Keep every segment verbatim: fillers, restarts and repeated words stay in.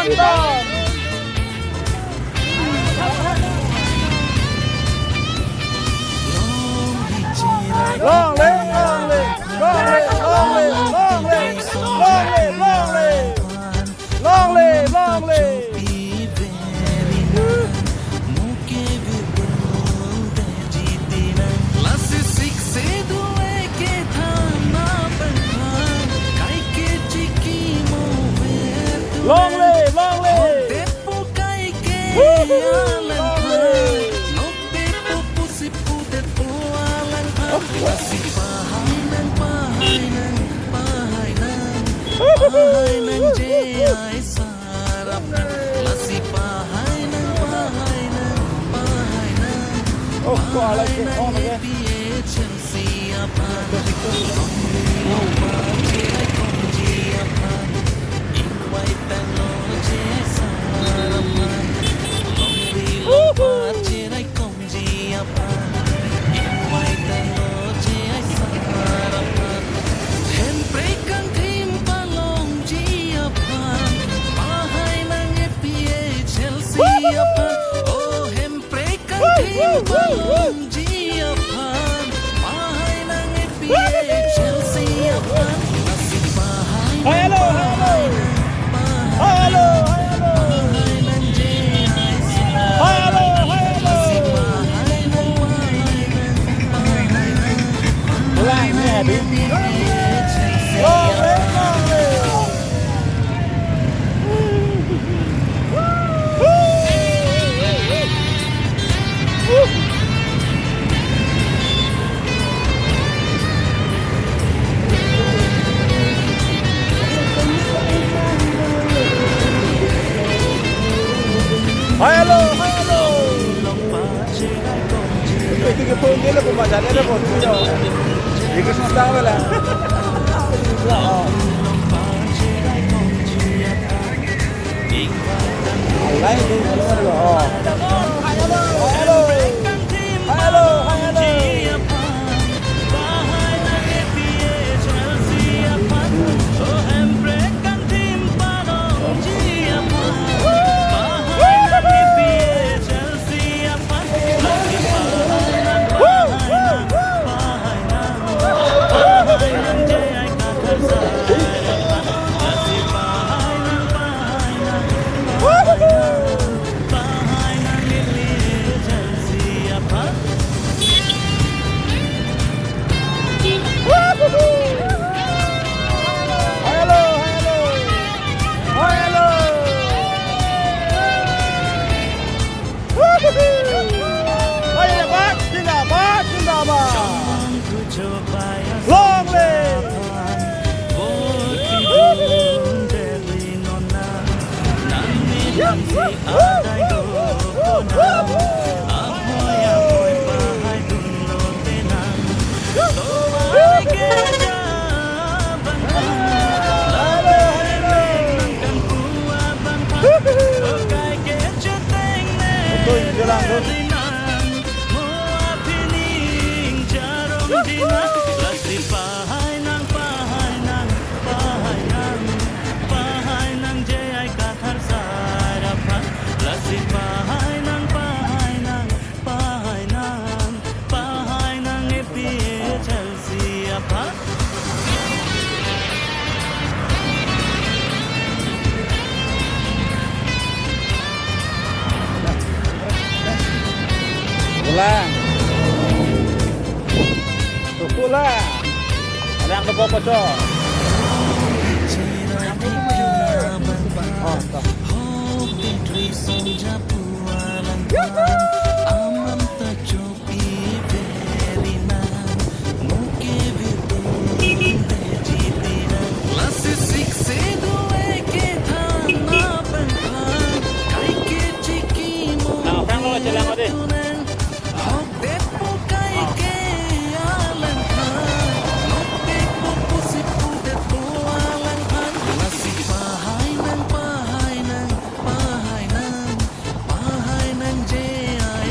Long live, long live, long live, long live, long live, long live, long live. Long live, long live. Lasi sikse do eke thana bangkhan, kaike chiki mo ver tu. Long live, long live. Depo kaike Woohoo! Alang khan. Long live. Nok depo pusi pudet po alang khan. Lasi pahai nang, pahai nang, pahai nang, pahai nang J I sar aphan. Lasi pahai nang, pahai nang, pahai nang, Oh, ko alai pahai ke nang on again. A P H L C aphan. Long live J I Komji aphan. Ingvai tanglo J I sar aphan. Long live J I Komji aphan. Ingvai tanglo J I sar aphan. Hemprek kangthim palongji aphan. Pahai nang A P H L C aphan. Oh, Hemprek kangthim palongji aphan. Pahai nang A P H L C aphan. Lasi pahai nang, Hello, hello. Pahai nang, Hello, hello. Hello, hello. Ulang, ini happy. Long live, long live. Hello, hello. Itu ke phone dia lah, pembaca dia lah, phone dia. Dia ke susah lah. Lain di, di mana lo? Oh. Hello. Hello, hello. Hello, hello. Hello. Zindabad, zindabad, zindabad. Long live. Lasi pahai nang, pahai nang, pahai nang, pahai nang J I Kathar sar aphan. Lasi pahai nang, pahai nang, pahai nang, pahai nang A P H L C aphan. Ulang. Tukulang. Alang tupo pocho. Oh, toh. Nang aphrang lo, chelang ode. Pahai nang, pahai nang, pahai nang, pahai nang J I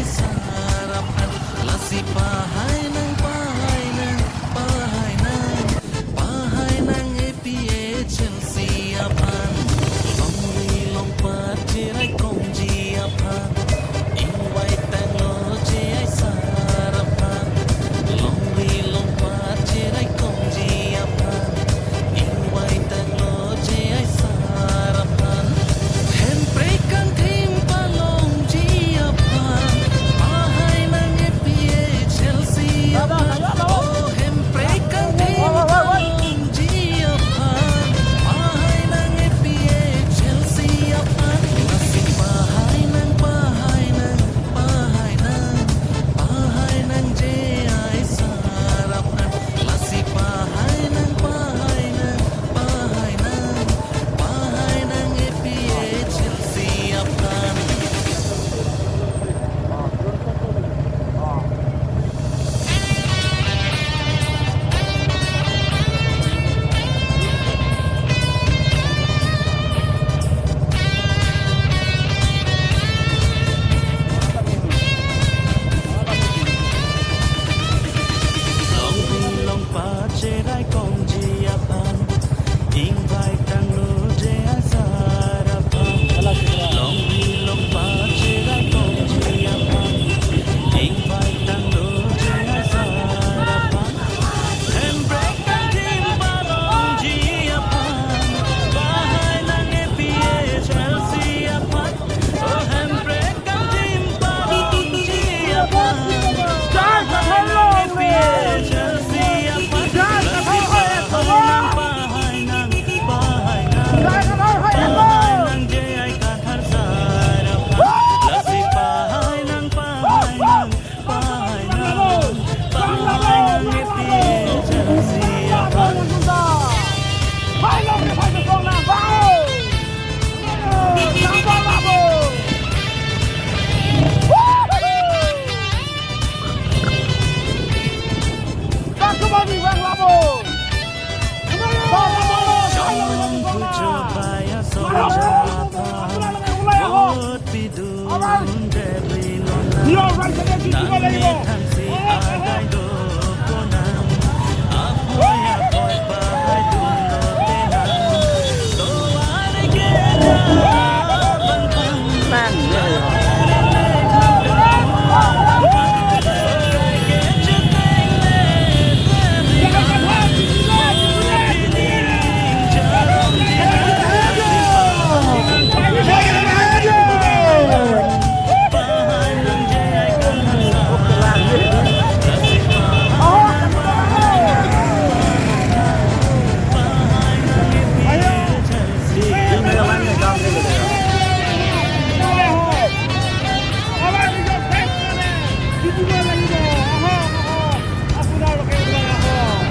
আপোনালোকে ওলাই আহক।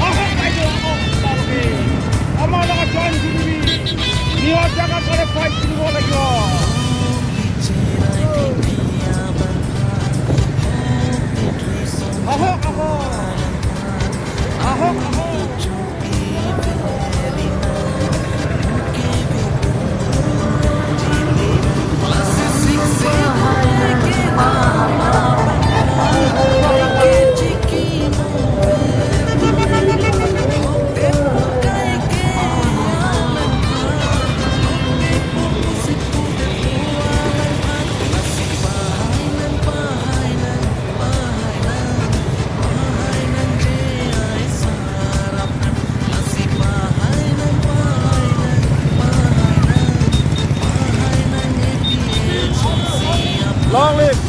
আহক বাইদেউ, আহক আপোনালোকে। আমাৰ লগত জইন কৰি নিয়ৰ জেগাত গৈ ফাইট কৰিব লাগিব। আহক, আহক। আহক, আহক। Long live!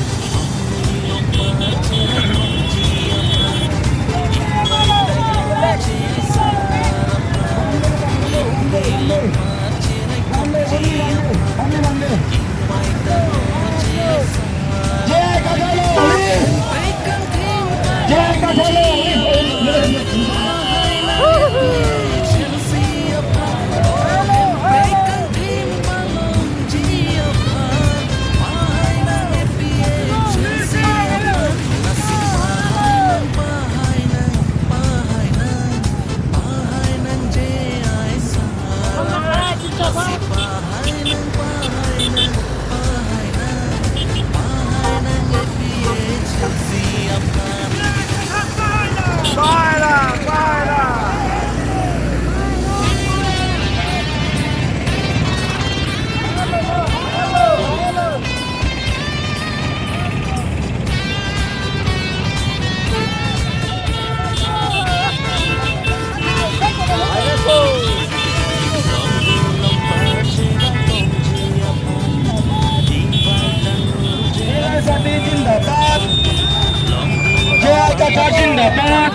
J I Kathar zindabad.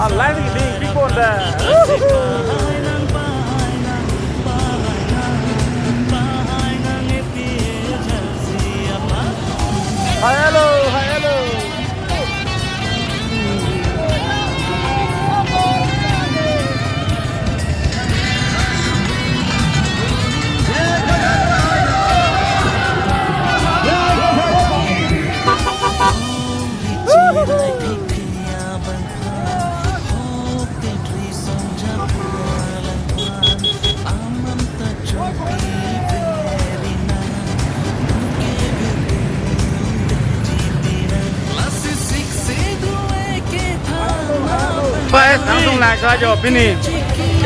A line kebi, kebi pon da. Hi, hello, hi, hello. Nai ka jo pini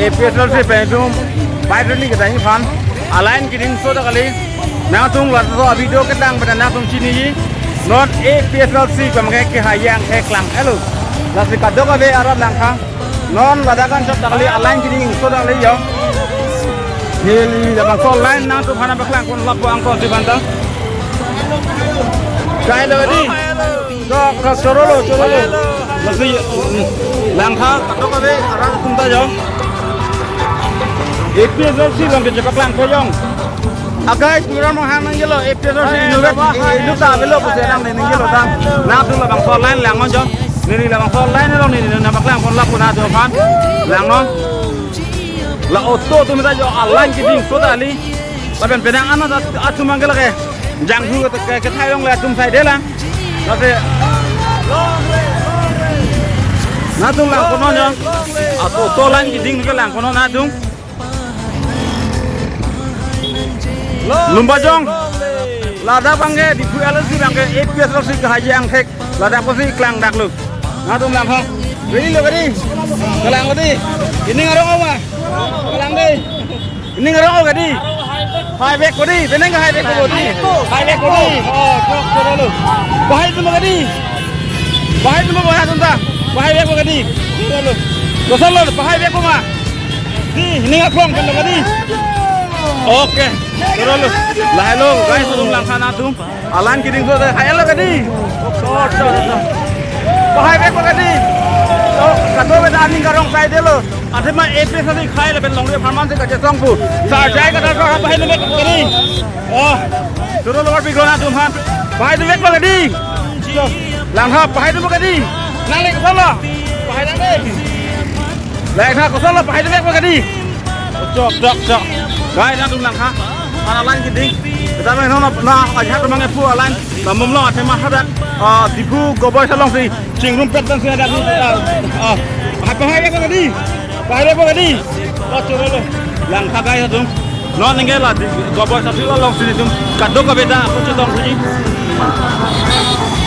A P H L C pen atum bike rally kedam aphan a-line keding so ta kali. Nangtum laso a-video ketang pen nangtum chiniji. Non A P H L C pen ke kehai angthek klang-etlo. Lasi kadokave arat langtha. Non ladak an chot ta kali, a-line keding so ta kali jo. Neli labangso line nangtum aphan paklang pon lapu angkon si banta. Kailo di. Dok, dok, chorolo, chorolo. Lasi, hmm, langtha, kadokave arat atum ta jo. A P H L C along ke chepaklangpo jong. Akai, pura mohang nangjelo, A P H L C inauguration, eh, inauguration ta avelo pusi nangne nangjelo ta. Nangtum labangso line langnon jo. Neli labangso line along neli nangpaklang pon lapu nangtum aphan. Langnon. La auto atum ta jo a-line keding so ta kali. Lapen penang anat atum abang ke lake jangthu ke, ke, kethai longle atum side lang. Lasi nangtum langponnon jo. Auto, auto line keding ke langponnon nangtum. Lumbajong. Ladak abang ke Diphu L L C abang ke A P H L C kehai angthek. Ladak pusi klang daklo. Nangtum langtha. Ready lo kadi? Kalang kadi? Ining arong ma? Kalang dei. Ining arong kadi? Hai bek kadi? Penang hai bek kadi? Hai bek kadi? Oh, chok, chok lo. Pahai atum kadi? Pahai atum, pahai atum ta? Pahai bek kadi? Chok lo. Koson lo, pahai bek ma? Di, ining aklong pen lo kadi? Okay. Chok lo. Lahelo, guys, atum langtha nangtum. A-line keding so ta, hai lo kadi. Pahai bek kadi. Oh, kadokave ta aning karong side lo. Athema A P H L C akhai lapen longri apharman si kachesong pu. Sarjai kata so, pahai bek kadi. Oh, chorolo, warpi lo nangtum aphan. Pahai bek kadi. Langtha, pahai bek kadi. Nangle koson lo? Pahai nang dei. Langtha, koson lo, pahai bek kadi. Chok, chok, chok. Guys, nangtum langtha. An a-line keding. Kita main non na ajak teman ngepu a-line. Lamum lo athema hadak, ah, Diphu Goboi Salong si chingrum pet dan si hadak, ah, ah. Pahai bek kadi? Pahai bek kadi? Oh, chorolo. Langtha guys atum. Non nengke la di Goboi Salong si atum. Kadokave ta, aku chetong si.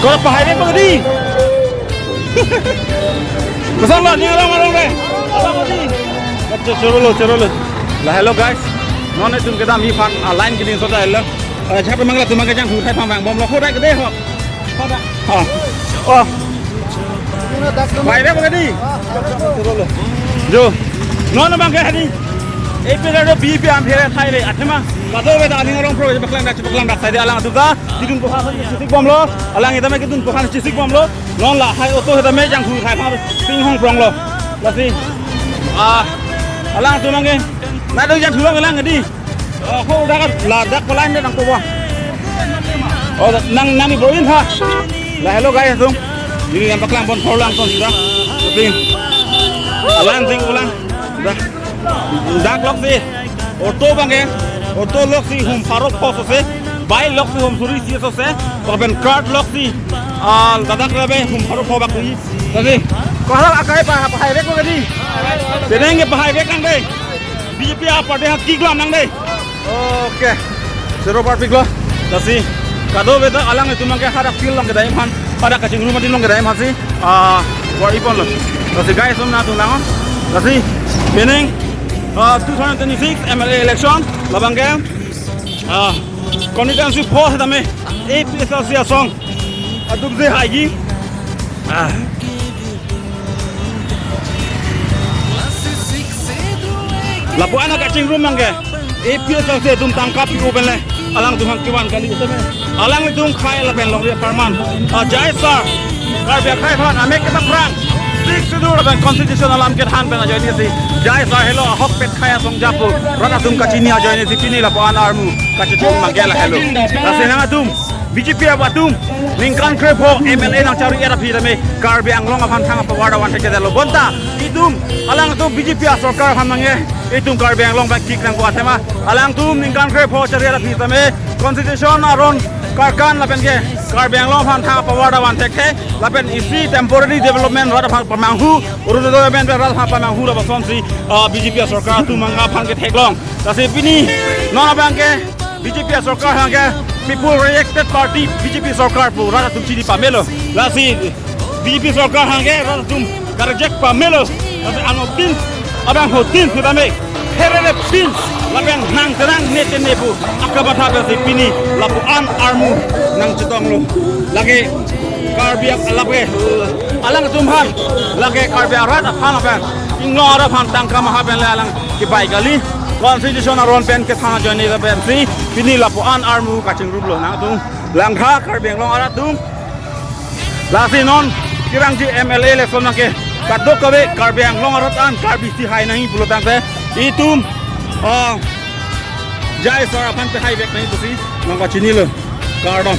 Ko pahai bek kadi? Koson lo, ining arong arong dei. Chorolo, chorolo. Lahelo guys. Non itum kedam aphan a-line keding so ta lo. Eh, chap mangla atum ke jangthu thai pang bang bom lo, khodai kede ho. Khodai. Oh. Oh. Pahai bek kadi? Jo. Non abang ke kadi? A P H L C B J P amphere thai le athema. Kadokave ta aning arong pro paklang dak, paklang dak side alang atum ta. Kedun aphan chisik bom lo. Alang ita me kedun aphan chisik bom lo. Non lahai auto seta me jangthu thai aphan singhong prong lo. Lasi. Ah. Alang atum abang ke. Nangtum jangthu long lang kadi? Oh, ko ladak, ladak ko line nangpo ba? Oh, nang, nang ni boin ha. Lahelo guys atum. Neli nangpaklang pon thor lang ton sida. Shooting. Alang sing ulang. Dak. Dak lok si. Auto abang ke. Auto lok si hum pharo pho so se. Bike lok si hum suri isi so se. Lapen cart lok si. Ah, ladak labe hum pharo pho bak si. Tadi. Ko hala akai pa, pahai bek kadi? Penang ke pahai bek nang dei. B J P a-party ha kiklam nang dei. Okay. Choro parpik lo. Lasi kadokave ta alang itum abang ke hadak field along kedam aphan, hadak kachingrum adim along kedam aphan si, ah, war-i pon lo. Lasi guys, atum nangtum lang. Lasi penang, ah, two thousand twenty-six M L A election labang ke, ah, constituency pho seta me A P H L C asong atum si haiji. Ah. Lapu-an kachingrum abang ke A P H L C atum tangka pi-o pen le alangtum aphan kevan kali. Alangtum akhai lapen longri apharman. Ah, Jai sir. Karbi akhai aphan amek kepaphrang. Sixth Schedule lapen constitution alam kethan pen ajoine si Jai sir helo ahokpet akhai asong japo. Rat atum kachini ajoine si pini lapu-an armu kachechong abang ke lahelo. Lasi nangtum B J P atum ningkan krepho M L A nangchari-et aphi tame Karbi Anglong aphan thang apavardam vanthekthelo. Bonta itum alangtum B J P asorkar aphan abang ke itum Karbi Anglong abang kik nangkok athema alangtum ningkan krepho chari-et aphi tame constitution aron karkan lapen ke Karbi Anglong aphan thang apavardam vanthekthe lapen isi temporary development rat aphan pamanghu, Orunodoi amen rat aphan pamanghu lapuson si, ah, B J P asorkar atum abang aphan ketheklong. Lasi pini non abang ke B J P asorkar abang ke people rejected party B J P sorkar pu rat atum chini pamelo. Lasi B J P sorkar abang ke rat atum ka-reject pamelo. Anuttin, abang hotin, kita me, herere pin, lapen nang terang ne tene pu, akabatha besi pini, lapu-an armu, nangchetonglo. Lake, Karbi ak-, lake, alang tum han, lake Karbi arat aphan aphan, inglong arat aphan tangka maha pen le alang kebai kali, constitution aron pen kethang ajoine lapen si, pini lapu-an armu kachingrumlo nangtum, langha Karbi Anglong arat atum. Lasi non, kerangji M L A election nangke, kadokave Karbi Anglong arat an, Karbi si hai nangji pulo tangte, itum, ah, Jai Sar aphan pehai vek nangji pusi, nangpachinilo, kardom.